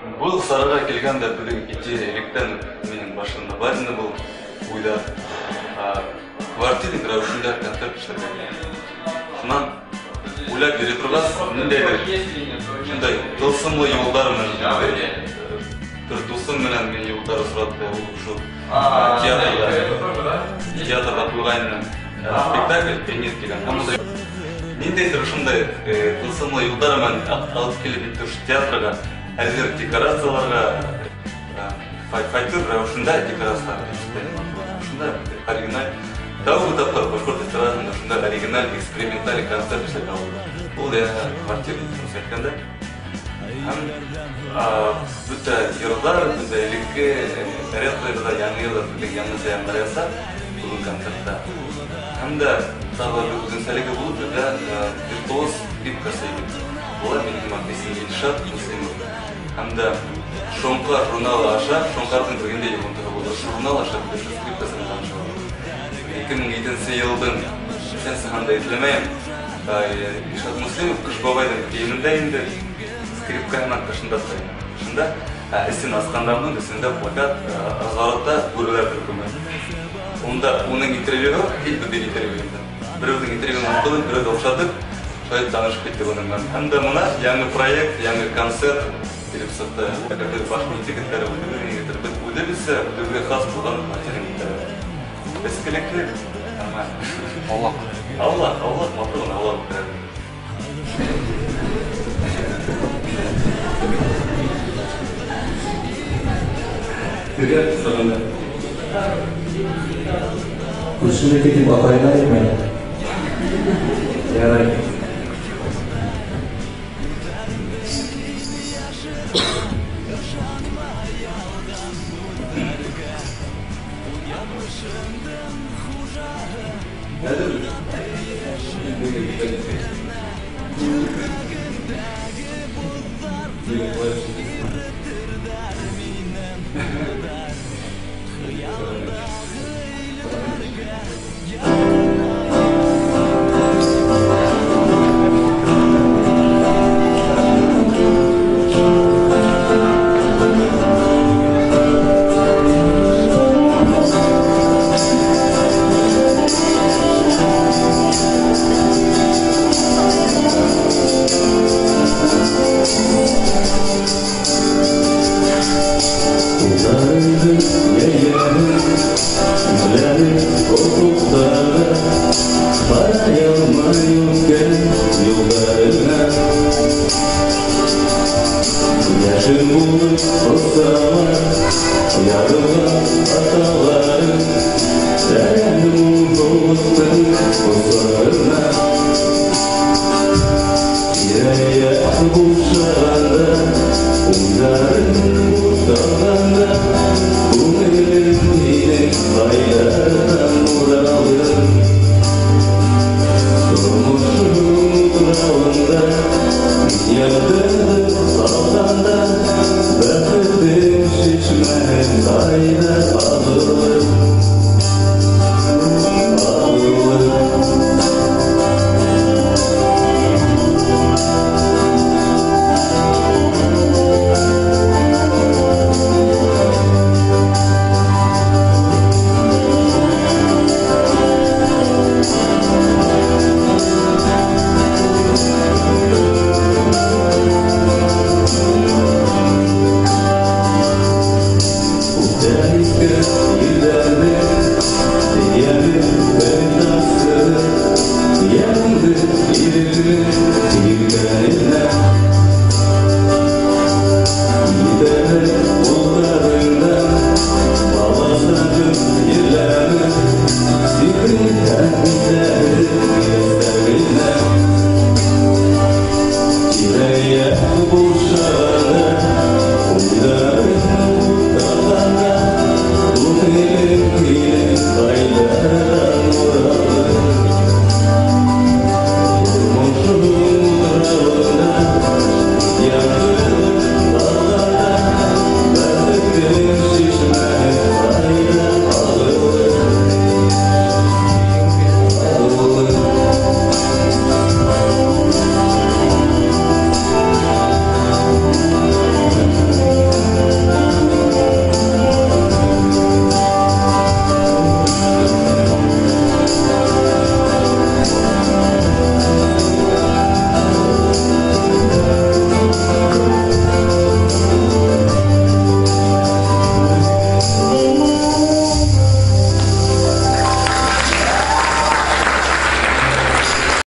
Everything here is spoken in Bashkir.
Был сараға килгәндә беҙҙең идея электән минең башымда бар ине был уйҙар. Квартирник рәүешендә концерт эшләргә. Шунан уйлап йөрөй торғас, ниндәйҙер шундай тылсымлы юлдар менән бер дуҫым менән мин юлдар осратты, ул ошо театрҙа ҡуйғайны спектакль «Пианист» тигән. Һәм ниндәйҙер ошондай тылсымлы юлдар менән алып килеп етте ошо театрға, әҙер декорацияларға, файтыр рәүешендә декорациялар ошондай оригиналь. Тәүге тапҡыр башҡорт эстрадаһында ошондай оригиналь эксперименталь концерт эшләп алды. Ул квартирник әйткәндә. Һәм бөтә йырҙар, бөтә элекке ретро йырҙар, яңы йырҙар беҙгә яңыса яңғыраясаҡ бөгөн концертта. Һәм дә тағы бер үҙенсәлеге булып, беҙҙә виртуоз скрипкасы егет була, минең исемем Илшат Муслимов. Һәм дә Шоңҡар журналы аша, Шоңҡарҙың бер генә йоғонтоһо булды. Ошо журнал аша беҙ ошо скрипкасы менән таныша алдыҡ. 2007 йылдың нисәнсе һанында иҫләмәйем. Илшат Муслимов Ҡыш бабайҙың кейемендә инде скрипка менән ҡышында тора. Ҡышында эсен асҡандан һуң эсендә плакат, разворотта бүреләр төркөмө. Унда уның интервьюы, һис бер интервью инде. Берәүҙең интервьюын уҡыным, берәүҙе оҡшатып, шулай танышып киттек уның менән. Һәм дә мына яңы проект, яңы концерт килеп сыҡты. Беҙ башҡорт егеттәре, үҙебеҙҙең егеттәр, беҙ үҙебеҙсә, үҙебеҙгә хас булған егеттәр. Эскелекле, нормально. Аулаҡ. Аулаҡ, аулаҡ, матур ғына аулаҡ үткәрәбеҙ. Привет, Сағында. Күршенеке тип атайына әйтмәй. Ярай.